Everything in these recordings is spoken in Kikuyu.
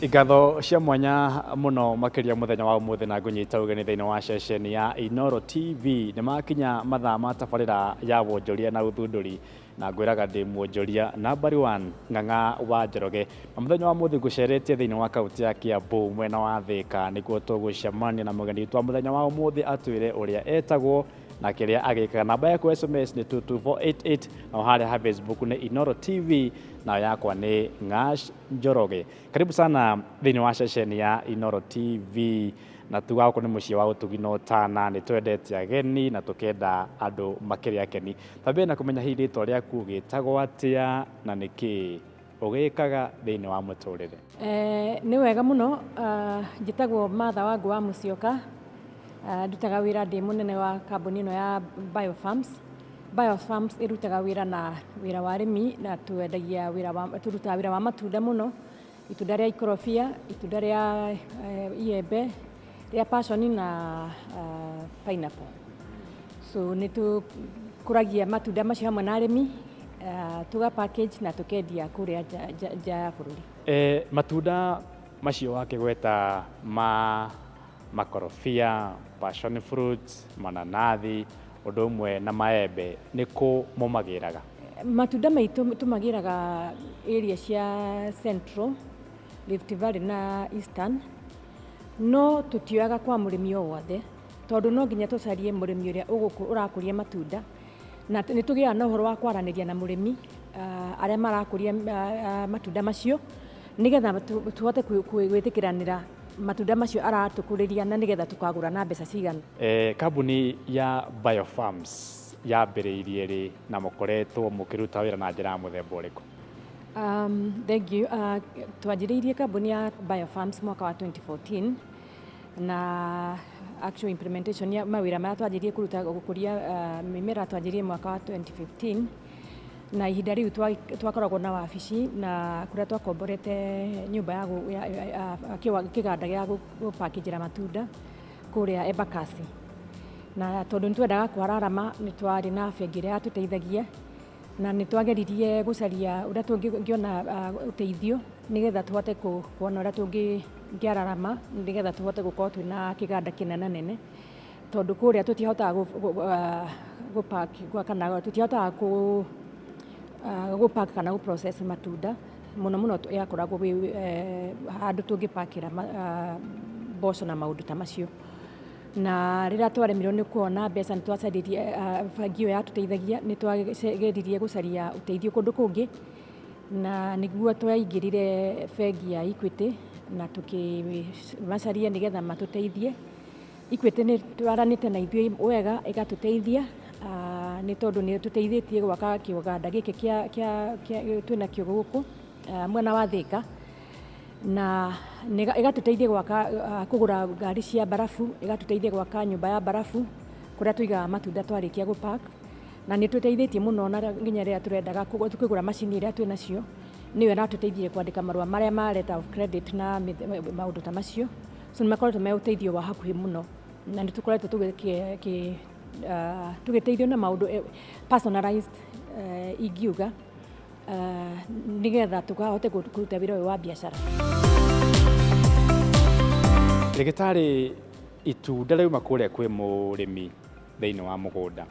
Ngatho cia mwanya mũno makĩria mũthenya wa ũmũthĩ na ngũnyita ũgeni thĩinĩ wa ceceni ya Inooro TV. Nĩ makinya mathaa ma tabarĩra ya wonjoria na ũthundũri na ngwĩraga ndĩ mwonjoria nambari 1 Ng'ang'a wa Njoroge. Na mũthenya wa ũmũthĩ ngũceretie thĩinĩ wa kaunti ya Kiambu mwena wa Thĩka nĩkuo tũgũcemania na mũgeni witũ wa mũthenya wa ũmũthĩ atwĩre ũrĩa etagwo na kĩrĩa agĩkaga. Namba yaku ya SMS nĩ 22488 na harĩa ha Facebook nĩ Inooro TV nayo yakwa nĩ Ng'ash Njoroge. Karibu sana thĩinĩ wa ceceni ya Inooro TV na tuga gũkũ nĩ mũciĩ wa ũtugi na ũtana, nĩ twendete ageni na tũkenda andũ makĩrĩ akeni. Twambie na kũmenya hihi rĩtwa rĩaku ũgĩtagwo atĩa na nĩkĩ ũgĩkaga thĩinĩ wa mũtũrĩre. Nĩ wega mũno, njĩtagwo Martha Wangũ wa Mũcioka, ndutaga wĩra ndĩ mũnene wa kambuni ĩno ya Biofarms. Biofarms ĩrutaga wĩra na wĩra wa arĩmi na twendagia wĩra wa, tũrutaga wĩra wa matunda mũno, itunda rĩa ikorobia, itunda rĩa iembe, rĩa passion na pineapple. So nĩ tũkũragia matunda macio hamwe na arĩmi, tũga package na tũkendia kũrĩa nja ya bũrũri. Matunda macio wakĩgweta ma makorobia, passion fruit, mananathi, ũndũ ũmwe na maembe, nĩ kũ mũmagĩraga? Matunda maitũ tũmagĩraga area cia Central, Rift Valley na Eastern, no tũtioyaga kwa mũrĩmi o wothe, tondũ no nginya tũcarie mũrĩmi ũrĩa ũrakũria matunda, na nĩ tũgĩaga na ũhoro wa kwaranĩria na mũrĩmi arĩa marakũria matunda macio, nĩgetha tũhote gwĩtĩkĩranĩra matunda macio aratũkũrĩria na nĩgetha tũkagũra na mbeca cigana. Kambuni ya Biofarms yambĩrĩirie rĩ na mũkoretwo mũkĩruta wĩra na njĩra ya mũthemba ũrĩkũ? Thank you. Twanjĩrĩirie kambuni ya Biofarms mwaka wa 2014 na actual implementation ya mawĩra marĩa twanjĩrĩirie kũruta gũkũria mĩmera twanjĩrĩirie mwaka wa 2015 na ihinda rĩu twakoragwo na wabici na kũrĩa twakomborete nyũmba ya kĩganda gĩa gũpakĩnjĩra matunda kũrĩa Embakasi. Na tondũ nĩ twendaga kwararama nĩ twarĩ na bengi ĩrĩa yatũteithagia na nĩ twageririe gũcaria ũrĩa tũngĩona ũteithio nĩgetha tũhote kuona ũrĩa tũngĩararama nĩgetha tũhote gũkorwo twĩna kĩganda kĩnenanene tondũ kũrĩa tũtihotaga gũ pack kana tũtihotaga gũ pack kana gũ process matunda mũno mũno yakoragwo handũ tũngĩpakĩra mboco na maũndũ ta macio. Na rĩrĩa twaremirwo nĩ kuona mbeca nĩ twacaririe bengi ĩyo yatũteithagia nĩ twageririe gũcaria ũteithio kũndũ kũngĩ na nĩguo twaingĩrire bengi ya Equity na tũkĩmacaria nĩgetha matũteithie. Equity nĩ ĩtwaranĩte na ithuĩ wega ĩgatũteithia nĩ tondũ nĩ ĩtũteithĩtie gwaka kĩganda gĩkĩ kĩa twĩnakĩo gũkũ mwena wa Thĩka na ĩgatũteithia gwaka kũgũra ngari cia mbarabu, ĩgatũteithia gwaka nyũmba ya mbarabu kũrĩa tũigaga matunda twarĩkia gũ pack na nĩ ĩtũteithĩtie mũno na nginya rĩrĩa tũrendaga tũkĩgũra macini iria twĩnacio nĩyo ĩratũteithirie kwandĩka marũa marĩa ma letter of credit na maũndũ ta macio. So nĩ makoretwo me ũteithio wa hakuhĩ mũno na nĩ tũkoretwo tũgĩteithio na maũndũ personalized ingiuga nĩgetha tũkahote kũruta wĩra ũyũ wa biacara. Ndagĩtarĩ, itunda rĩauma kũrĩa kwĩ mũrĩmi thĩinĩ wa mũgũnda,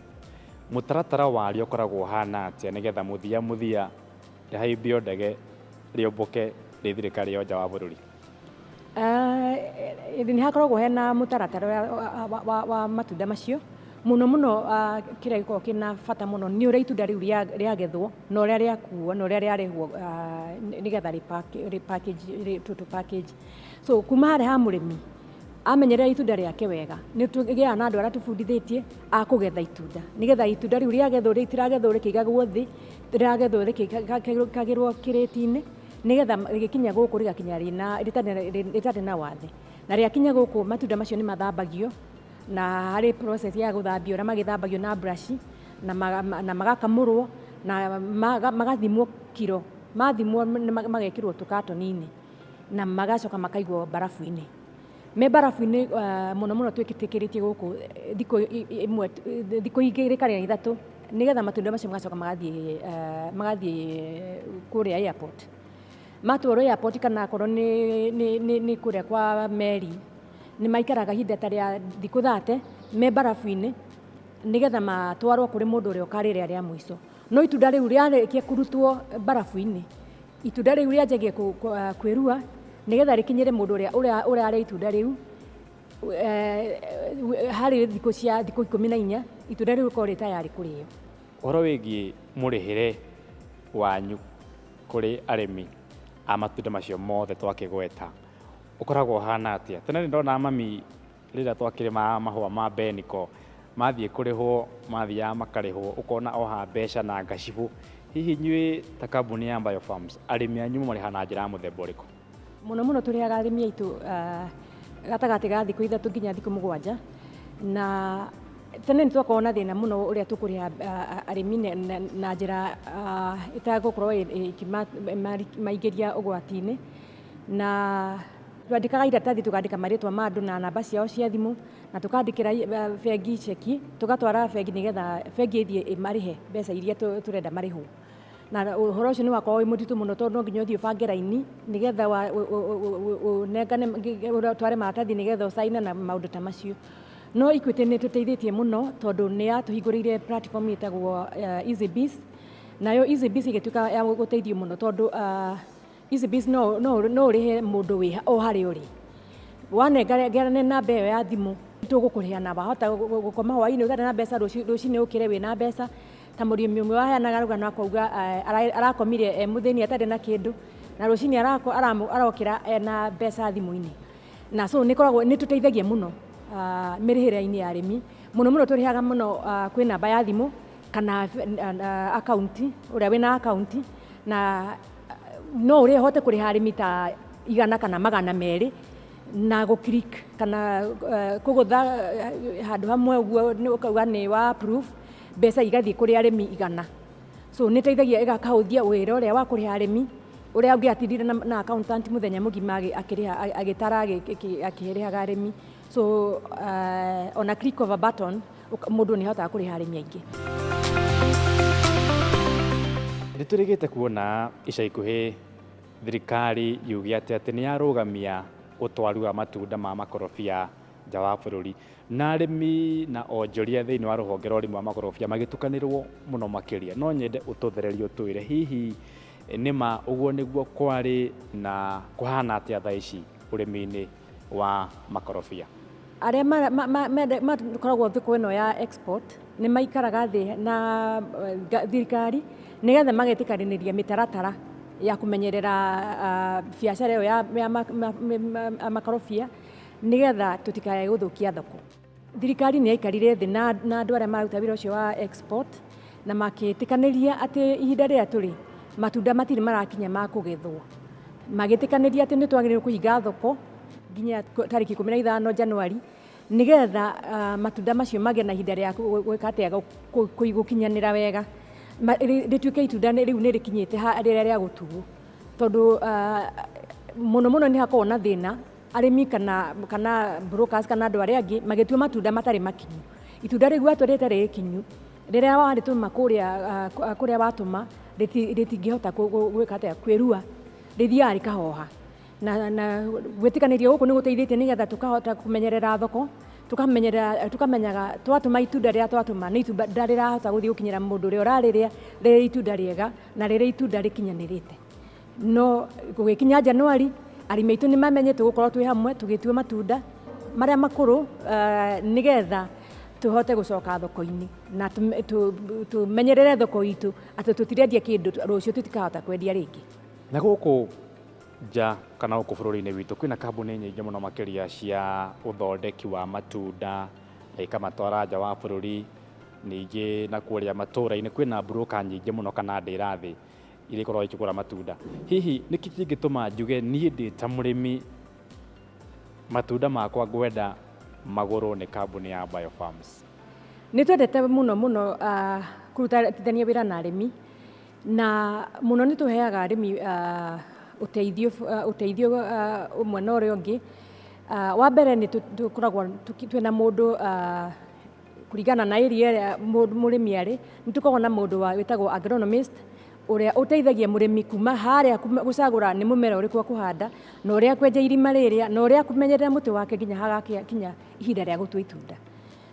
mũtaratara warĩo ũkoragwo ũhana atĩa nĩgetha mũthia mũthia rĩhaimbio ndege rĩũmbũke rĩthiĩ rĩkarĩo nja wa bũrũri? Nĩ hakoragwo hena mũtaratara wa matunda macio, mũno mũno kĩrĩa gĩkoragwo kĩna bata mũno nĩ ũrĩa itunda rĩu rĩagethwo na ũrĩa rĩakuo na ũrĩa rĩarehwo nĩgetha rĩ package. So kuma harĩa ha mũrĩmi amenyerera itunda rĩake wega, nĩ tũgĩaga na andũ arĩa tũbundithĩtie a kũgetha itunda nĩgetha itunda rĩu rĩagethwo rĩtiragethwo rĩkĩigagwo thĩ, rĩragethwo rĩgĩkagĩrwo kĩrĩti-inĩ nĩgetha rĩgĩkinya gũkũ rĩgakinya rĩtarĩ na wathe. Na rĩakinya gũkũ matunda macio nĩ mathambagio na harĩ process ya gũthambio ũrĩa magĩthambagio na brush na magakamũrwo na magathimwo kiro, mathimwo magekĩrwo tũkatoni-inĩ na magacoka makaigwo mbarabu-inĩ. Me mbarabu-inĩ mũno mũno twĩtĩkĩrĩtie gũkũ thikũ ĩmwe, thikũ igĩrĩ kana ithatũ nĩgetha matunda macio magacoka magathiĩ kũrĩa airport. Matwarwo airport kana akorwo nĩ kũrĩa kwa meri, nĩ maikaraga ihinda ta rĩa thikũ 30 me barafu-inĩ, nĩgetha matwarwo kũrĩ mũndũ ũrĩa ũkarĩrĩa rĩa mũico. No itunda rĩu rĩarĩkia kũrutwo barafu-inĩ, itunda rĩu rĩanjagia kwĩrua nĩgetha rĩkinyĩre mũndũ ũrĩa ũrarĩa itunda rĩu harĩ thikũ cia thikũ 14, itunda rĩu rĩkorwo rĩ tayarĩ kũrĩo. Ũhoro wĩgiĩ mũrĩhĩre wanyu kũrĩ arĩmi a matunda macio mothe twakĩgweta ũkoragwo ũhana atĩa? Tene nĩ ndona mami rĩrĩa twakĩrĩmaga mahũa ma beniko, mathiĩ kũrĩhwo mathiaga makarĩhwo ũkona oha mbeca na ngacibũ. Hihi inyuĩ ta kambuni ya Bayo Farms, arĩmi anyu mũmarĩhaga na njĩra ya mũthemba ũrĩkũ? Mũno mũno tũrĩhaga arĩmi aitũ gatagatĩ ga thikũ 3 nginya thikũ 7. Na tene nĩ twakoragwo na thĩna mũno ũrĩa tũkũrĩha arĩmi na njĩra ĩtagũkorwo ĩkĩmaingĩria ũgwati-inĩ. Na twandĩkaga iratathi, tũkandĩka marĩtwa ma andũ na namba ciao cia thimũ, na tũkandĩkĩra bengi ceki, tũgatwara bengi nĩgetha bengi ĩthiĩ ĩmarĩhe mbeca iria tũrenda marĩhwo. Na ũhoro ũcio nĩ wakoragwo wĩ mũritũ mũno, tondũ no nginya ũthiĩ ũbange raini nĩgetha ũnengane, ũtware maratathi nĩgetha ũcaine na maũndũ ta macio. No Equity nĩ tũteithĩtie mũno, tondũ nĩ yatũhingũrĩire platform ĩtagwo EasyBiz. Nayo EasyBiz ĩgĩtuĩka ya gũteithio mũno, tondũ EasyBiz no ũrĩhe mũndũ wĩ o harĩa ũrĩ. Wanengera namba ĩyo ya thimũ, tũgũkũrĩha, na wahota gũkoma hwaĩ-inĩ ũtarĩ na mbeca, rũcinĩ ũkĩre wĩna mbeca. Ta mũrĩmi ũmwe waheanaga rũgano akauga arakomire e mũthĩni atarĩ na kĩndũ, na rũcinĩ arokĩra ena mbeca thimũ-inĩ. Na so nĩ ĩkoragwo nĩ tũteithagia mũno mĩrĩhĩre-inĩ ya arĩmi. Mũno mũno tũrĩhaga mũno kwĩ namba ya thimũ kana akaunti, ũrĩa wĩna akaunti, na no ũrĩa ũhote kũrĩha arĩmi ta 100 kana 200 na gũ click kana kũgũtha handũ hamwe ũguo, nĩ ũkauga nĩ wa approve, mbeca igathiĩ kũrĩ arĩmi 100. So nĩ ĩteithagia ĩgakahũthia wĩra ũrĩa wa kũrĩha arĩmi, ũrĩa ũngĩatindire na accountant mũthenya mũgima akĩrĩha, agĩtara, akĩrĩhaga arĩmi. So on a click of a button, mũndũ nĩ ahotaga kũrĩha arĩmi aingĩ. Nĩ tũrĩgĩte kuona ica ikuhĩ thirikari yuge atĩ nĩ yarũgamia ũtwari wa matunda ma makorobia nja wa bũrũri, na arĩmi na onjoria thĩinĩ wa rũhonge rwa ũrĩmi wa makorobia magĩtukanĩrwo mũno makĩria. No nyende ũtũthererie, ũtwĩre hihi nĩma ũguo nĩguo kwarĩ, na kũhana atĩa thaa ici ũrĩmi-inĩ wa makorobia? Arĩa makoragwo thoko ĩno ya export nĩ maikaraga thĩ na thirikari nĩgetha magetĩkanĩria mĩtaratara ya kũmenyerera biacara ĩyo ya makorobia, nĩgetha tũtikae gũthũkia thoko. Thirikari nĩ yaikarire thĩ na andũ arĩa mararuta wĩra ũcio wa export, na makĩtĩkanĩria atĩ ihinda rĩrĩa tũrĩ matunda matirĩ marakinya ma kũgethwo. Magĩtĩkanĩria atĩ nĩ twagĩrĩirwo kũhinga thoko nginya tarĩki 15 Januari, nĩgetha matunda macio magĩe na ihinda rĩa gwĩka atĩa, gũkinyanĩra wega, rĩtuĩke itunda rĩu nĩ rĩkinyĩte rĩrĩa rĩa gũtuo. Tondũ mũno mũno nĩ hakoragwo na thĩna, arĩmi kana brokers kana andũ arĩa angĩ magĩtua matunda matarĩ makinyu. Itunda rĩu watua rĩtarĩ rĩkinyu, rĩrĩa warĩtũma kũrĩa watũma, rĩtingĩhota gwĩka atĩa, kwĩrua, rĩthiaga rĩkahoha. Na gwĩtĩkanĩria gũkũ nĩ gũteithĩtie nĩgetha tũkahota kũmenyerera thoko, tukamenyerera, tukamenyaga twatũma itunda rĩrĩa twatũma nĩ itunda rĩrahota gũthiĩ gũkinyĩra mũndũ ũrĩa ũrarĩrĩa rĩrĩ itunda rĩega na rĩrĩ itunda rĩkinyanĩrĩte. No gũgĩkinya Januari, arĩmi aitũ nĩ mamenyete gũkorwo twĩ hamwe tũgĩtua matunda marĩa makũrũ, nĩgetha tũhote gũcoka thoko-inĩ na tũmenyerere thoko itũ atĩ tũtirendia kĩndũ rũciũ tũtikahota kwendia rĩngĩ. Na gũkũ nja kana gũkũ bũrũri-inĩ witũ kwĩna kambuni nyingĩ mũno makĩria cia ũthondeki wa matunda na ikamatwara nja wa bũrũri. Ningĩ na kũrĩa matũra-inĩ kwĩna broker nyingĩ mũno kana ndĩrathĩ iria ikoragwo ikĩgũra matunda. Hihi nĩkĩ kĩngĩtũma njuge niĩ ndĩ ta mũrĩmi matunda makwa ngwenda magũrwo nĩ kambuni ya Bayo Farms? Nĩ twendete mũno mũno kũrutithania wĩra na arĩmi, na mũno nĩ tũheaga arĩmi ũteithio ũmwe na ũrĩa ũngĩ. Wa mbere nĩ tũkoragwo twĩna mũndũ kũringana na area ĩrĩa mũrĩmi arĩ, nĩ tũkoragwo na mũndũ wĩtagwo agronomist. Ũrĩa ũteithagia mũrĩmi kuma harĩa gũcagũra nĩ mũmera ũrĩkũ akũhanda, na ũrĩa kwenja irima rĩrĩa, na ũrĩa kũmenyerera mũtĩ wake nginya hagakinya ihinda rĩa gũtua itunda.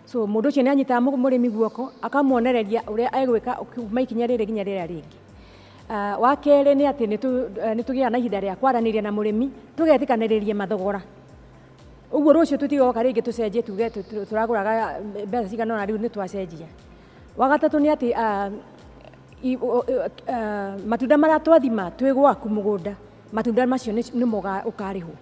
So mũndũ ũcio nĩ anyitaga mũrĩmi guoko, akamuonereria ũrĩa egwĩka kuma ikinya rĩrĩ nginya rĩrĩa rĩngĩ. Wa kerĩ nĩ atĩ nĩ tũgĩaga na ihinda rĩa kwaranĩria na mũrĩmi, tũgetĩkanĩrĩria mathogora. Ũguo rũciũ tũtigoka rĩngĩ tũcenjie tuge tũragũraga mbeca cigana ũna, rĩu nĩ twacenjia. Wa gatatũ nĩ atĩ matunda marĩa twathima twĩ gwaku mũgũnda, matunda macio nĩmo ũkarĩhwo.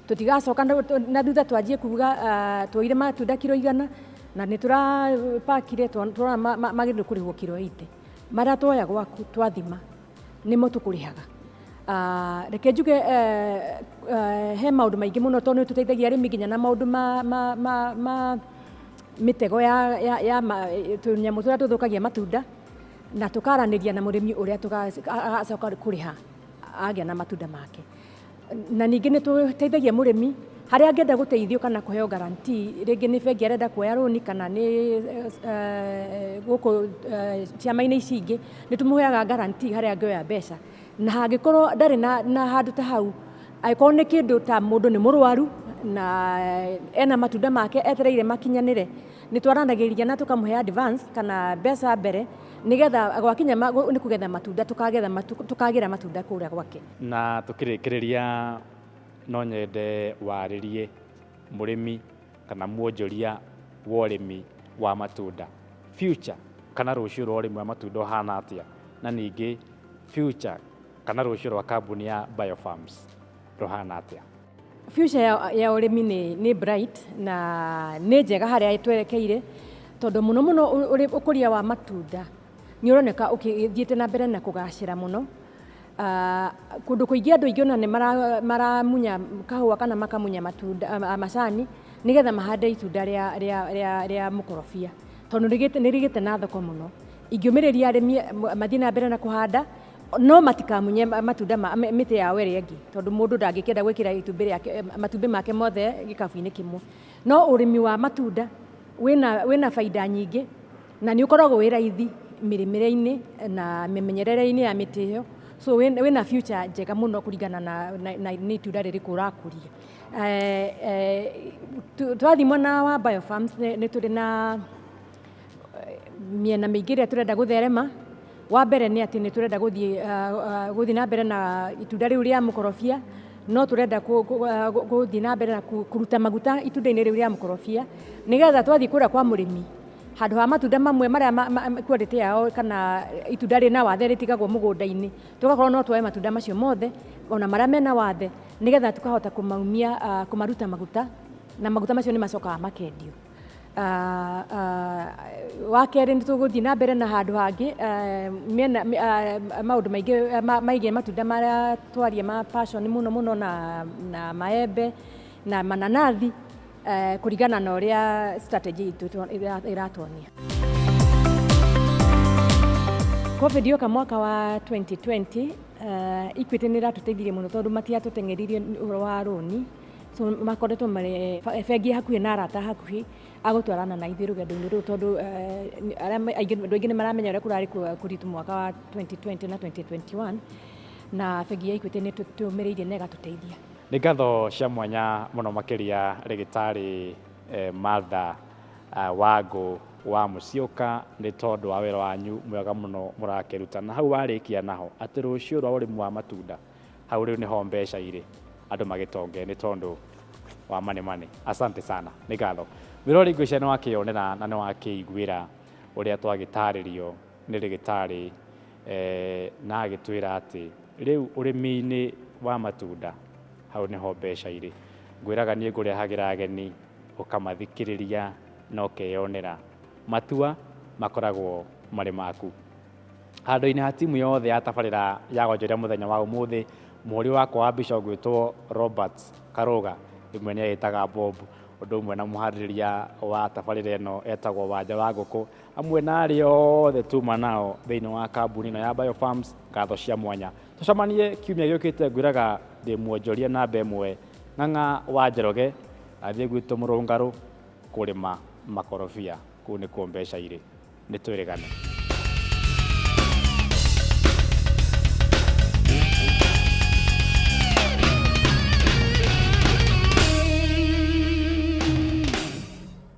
Tũtigacoka na thutha twanjie kuga tuoire matunda kiro 100 na nĩ tũrapakire tũrona magĩrĩirwo kũrĩhwo kiro 80. Marĩa tuoya gwaku twathima nĩmo tũkũrĩhaga. Reke njuge he maũndũ maingĩ mũno, tondũ nĩ tũteithagia arĩmi nginya na maũndũ ma mĩtego ya tũnyamũ tũrĩa tũthũkagia matunda, na tũkaranĩria na mũrĩmi ũrĩa agacoka kũrĩha agĩa na matunda make. Na ningĩ nĩ tũteithagia mũrĩmi harĩa angĩenda gũteithio kana kũheo guarantee, rĩngĩ nĩ bengi arenda kuoya rũni kana nĩ gũkũ ciama-inĩ ici ingĩ, nĩ tũmũheaga guarantee harĩa angĩoya mbeca. Na hangĩkorwo ndarĩ na handũ ta hau, angĩkorwo nĩ kĩndũ ta mũndũ nĩ mũrwaru na ena matunda make etereire makinyanĩre, nĩ twaranagĩria na tũkamũhe advance kana mbeca mbere, nĩgetha gwakinya nĩ kũgetha matunda, tũkagĩra matunda kũrĩa gwake. Na tũkĩrĩkĩrĩria, no nyende warĩrie mũrĩmi kana mwonjoria wa ũrĩmi wa matunda, future kana rũciũ rwa ũrĩmi wa matunda ũhana atĩa, na ningĩ future kana rũciũ rwa kambuni ya Biofarms rũhana atĩa? Future ya ũrĩmi nĩ bright na nĩ njega harĩa twerekeire, tondũ mũno mũno ũkũria wa matunda nĩ ũroneka ũgĩthiĩte na mbere na kũgacĩra mũno. Kũndũ kũingĩ andũ aingĩ ona nĩ maramunya kahũa kana makamunya matunda macani nĩgetha mahande itunda rĩa mũkorobia, tondũ nĩ rĩgĩte na thoko mũno. Ingĩũmĩrĩria arĩmi mathiĩ na mbere na kũhanda, no matikamunye matunda ma mĩtĩ yao ĩrĩa ĩngĩ, tondũ mũndũ ndangĩkĩenda gwĩkĩra itumbĩ rĩake, matumbĩ make mothe gĩkabu-inĩ kĩmwe. No ũrĩmi wa matunda wĩna baida nyingĩ, na nĩ ũkoragwo wĩ raithi mĩrĩmĩre-inĩ na mĩmenyerere-inĩ ya mĩtĩ ĩyo. So wĩna future njega mũno kũringana na nĩ itunda rĩrĩkũ ũrakũria. Twathiĩ mwena wa Biofarms, nĩ tũrĩ na mĩena mĩingĩ ĩrĩa tũrenda gũtherema. Wa mbere nĩ atĩ nĩ tũrenda gũthiĩ na mbere na itunda rĩu rĩa mũkorobia, no tũrenda gũthiĩ na mbere na kũruta maguta itunda-inĩ rĩu rĩa mũkorobia, nĩgetha twathiĩ kũrĩa kwa mũrĩmi, handũ ha matunda mamwe marĩa quality yao kana itunda rĩna wathe rĩtigagwo mũgũnda-inĩ, tũgakorwo no tuoe matunda macio mothe ona marĩa mena wathe, nĩgetha tũkahota kũmaumia, kũmaruta maguta, na maguta macio nĩ macokaga makendio. Wa kerĩ, nĩ tũgũthiĩ na mbere na handũ hangĩ mĩena maũndũ maingĩ maigie matunda marĩa twaria ma passion mũno mũno, na maembe na mananathi, kũringana na ũrĩa strategy itũ ĩratuonia. Covid yoka mwaka wa 2020, Equity nĩ ĩratũteithirie mũno, tondũ matiatũteng'eririe ũhoro wa rũni. So makoretwo marĩ bengi hakuhĩ na arata hakuhĩ agũtwarana na ithuĩ rũgendo-inĩ rũrũ, tondũ arĩa andũ aingĩ nĩ maramenya ũrĩa kũrarĩ kũritũ mwaka wa 2020 na 2021, na bengi ya Equity nĩ tũmĩrĩirie na ĩgatũteithia. Nĩ ngatho cia mwanya mũno makĩria, rĩgĩtarĩ Martha Wangũ wa Musyoka, nĩ tondũ wa wĩra wanyu mwega mũno mũrakĩruta. Na hau warĩkia naho atĩ rũciũ rwa ũrĩmi wa matunda, hau rĩu nĩho mbeca irĩ, andũ magĩtonge nĩ tondũ wa money money. Asante sana, nĩ ngatho. Mwĩroreri, ngwĩciria nĩ wakĩonera na nĩ wakĩiguĩra ũrĩa twagĩtarĩrio nĩ rĩgĩtarĩ na agĩtwĩra atĩ rĩu ũrĩmi-inĩ wa matunda hau nĩho mbeca irĩ. Ngwĩraga niĩ ngũrehagĩra ageni, ũkamathikĩrĩria na ũkeyonera. Matua makoragwo marĩ maku. Handũ-inĩ ha timu yothe ya tabarĩra ya wonjoria mũthenya wa ũmũthĩ, mũhũri wakwa wa mbica ũgwĩtwo Robert Karũga, rĩmwe nĩ agĩtaga Bob, ũndũ ũmwe na mũharĩrĩria wa tabarĩra ĩno etagwo Wanja wa Ngũkũ, hamwe na arĩa othe tuma nao thĩinĩ wa kambuni ĩno ya Biofarms, ngatho cia mwanya. Tũcemanie kiumia gĩũkĩte. Ngwĩraga ndĩ mwonjoria namba ĩmwe, Ng'ang'a wa Njoroge, athiĩ gwitũ Mũrũngarũ kũrĩma makorobia, kũu nĩkuo mbeca irĩ. Nĩ twĩrĩgane.